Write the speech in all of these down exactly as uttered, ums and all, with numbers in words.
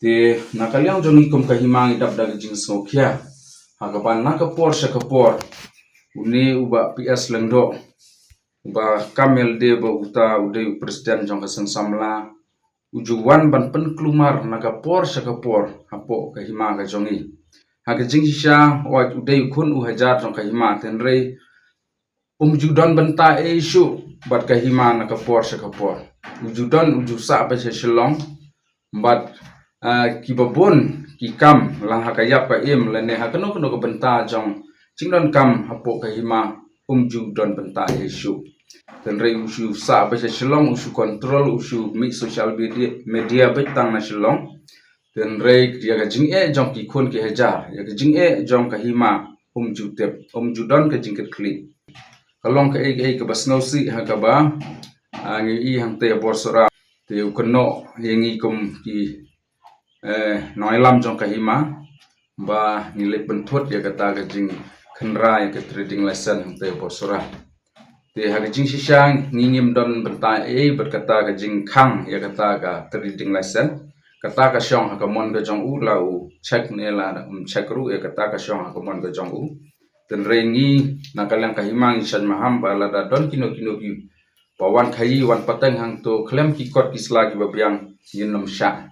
Te na ka liang jong ngi kum ka hima ngi dap da ka jingsngewkhia ha kaba na ka por sha ka por une u Bah P S Lyngdoh, uba kam ïalade ba uta u dei u president jong ka seng samla, u ju wan ban pynkulmar na ka por sha ka por hapoh ka hima ka jong ngi. Ha ka jingshisha wat u dei u khun u hajar jong ka hima, hynrei um ju don bynta ei shuh bad ka hima na ka por sha ka por. U ju don, u ju sah beit sha Shillong bad, ah, kiba bun ki kam lang ha ka ïap ka im lane ha kano kano ka bynta jong jingdonkam hapoh ka hima um ju don bynta ei shuh. Hynrei u shu sah beit sha Shillong, u shu control, u shu mih social media, media beit tang na Shillong. Hynrei ïa ka jingeh jong ki khun ki hajar, ïa ka jingeh jong ka hima um ju tip, um ju don ka jingkitkhlieh. Ka long kaei kaei kaba sngewsih ha kaba, ah, ngi i hangtei ha Borsora. Te u kynnoh ïa ngi kum ki, eh, nongïalam jong ka hima ba ngi leit pynthut ïa kata ka jingkhynra ïa ka trading license hangtei ha Borsora. Te ha ka jingshisha ngi ngim don bynta ei bad kata ka jingkhang ïa kata ka trading license. Kata ka shong ha ka mon ka jong u, la u check ne la um check ruh, ïa kata ka shong ha ka mon ka jong u. Hynrei ngi na ka liang ka hima ngi shait maham ba lada don kino kino kiba wan khaïi wan pateng hangto khlem ki kot ki sla kiba biang, ngin ym shah.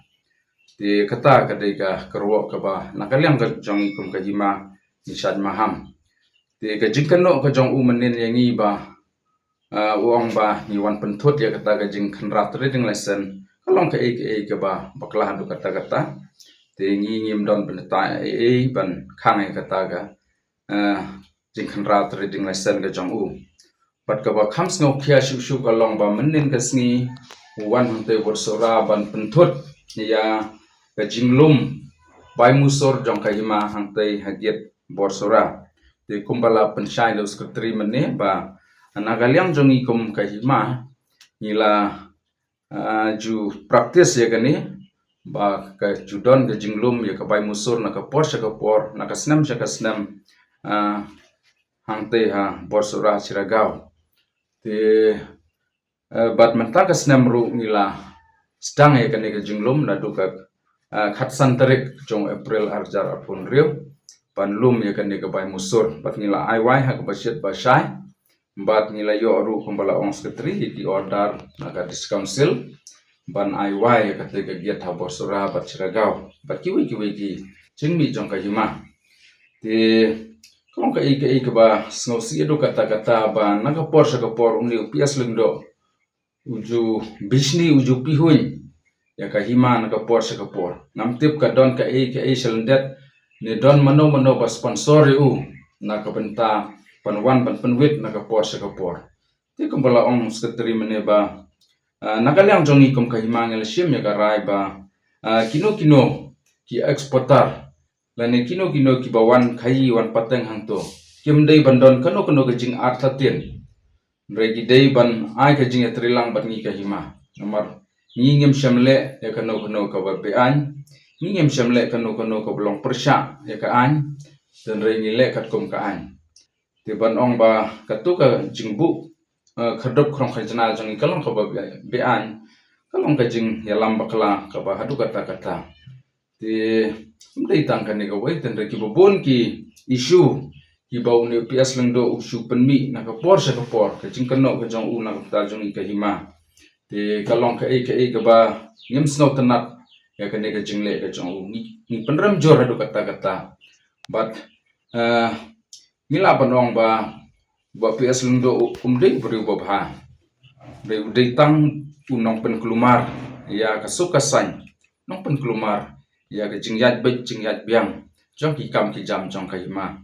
Te kata ka dei ka kyrwoh kaba na ka liang ka jong ngi kum ka hima ngi shait maham. Te ka jingkynnoh ka jong u mynnin ïa ngi ba, ah, u ong ba ngi wan pynthut ïa kata ka jingkhynra trading license ka long kaei kaei kaba bakla haduh katta katta. Te ngi ngim don bynta ei ei ban khang ïa kata ka, ah, jingkhynra trading license ka jong u. Bad kaba kham sngewkhia shuh shuh ka long ba mynnin ka sngi u wan hangtei Borsora ban pynthut ïa ka jinglum Bai Musur jong ka hima hangtei ha gate Borsora. Te kumba la pynshai da u secretary mynne ba na ka liang jong ngi kum ka hima ngi la, ah, ju practice ïa kane ba ka ju don ka jinglum ïa ka Bai Musur na ka por sha ka por, na ka snem sha ka snem, ah, hangtei ha Borsora Shiragaw. Te, eh, bad mynta ka snem ruh ngi la sdang ïa kane ka jinglum naduh ka, eh, khatsan tarik jong April arhajar arphew hynriew ban lum ïa kane ka Bai Musur. Bad ngi la ai wai ha kaba shit ba shai. Bad ngi la ïoh ruh kumba la ong secretary ïa ki order na ka District Council ban ai wai ïa kata ka gate ha Borsora bad Shiragaw bad kiwei kiwei ki jingmih jong ka hima. Te ka long kaei kaei kaba sngewsih haduh katta katta ba na ka por sha ka por une u P S Lyngdoh u ju bishni, u ju pihuiñ ïa ka hima na ka por sha ka por. Ngam tip ka don kaei kaei shalyndet ne don mano mano ba sponsor ïa u na ka bynta ban wan ban pynwit na ka por sha ka por. Te kumba la ong secretary mynne ba, ah, na ka liang jong ngi kum ka hima ngi la shim ïa ka rai ba, ah, kino kino ki exporter lane kino kino kiba wan khaïi wan pateng hangto kim dei ban don kano kano ka jingartatien. Hynrei ki dei ban ai ka jingïatreilang bad ngi ka hima. Namar ngi ngim shym leh ïa kano kano kaba beaiñ, ngi ngim shym leh kano kano kaba long pyrshah ïa ka aiñ. Hynrei ngi leh katkum ka aiñ. Te ban ong ba kato ka jingbuh, eh, kyrdup khrong khajna jong ngi ka long kaba be-, beaiñ, ka long ka jingïalam bakla kaba haduh katta katta. Te ym dei tang kane kawei, tang da kiba bun ki issue kiba une u P S Lyngdoh u shu pynmih na ka por sha ka por, ka jingkynnoh ka jong u na ka bynta jong ngi ka hima. Te ka long kaei kaei kaba ngim sngewtynnat ïa kane ka jingleh ka jong u. Ngi, ngi pynrem jur haduh katta katta. Bad, eh, ngi lah ban ong ba, ba P S Lyngdoh um dei u briew ba bha. Dei u dei tang u nongpynkulmar ïa ka suk ka saiñ, nongpynkulmar ïa ka jingïaid beit jingïaid biang jong ki kam ki jam jong ka hima.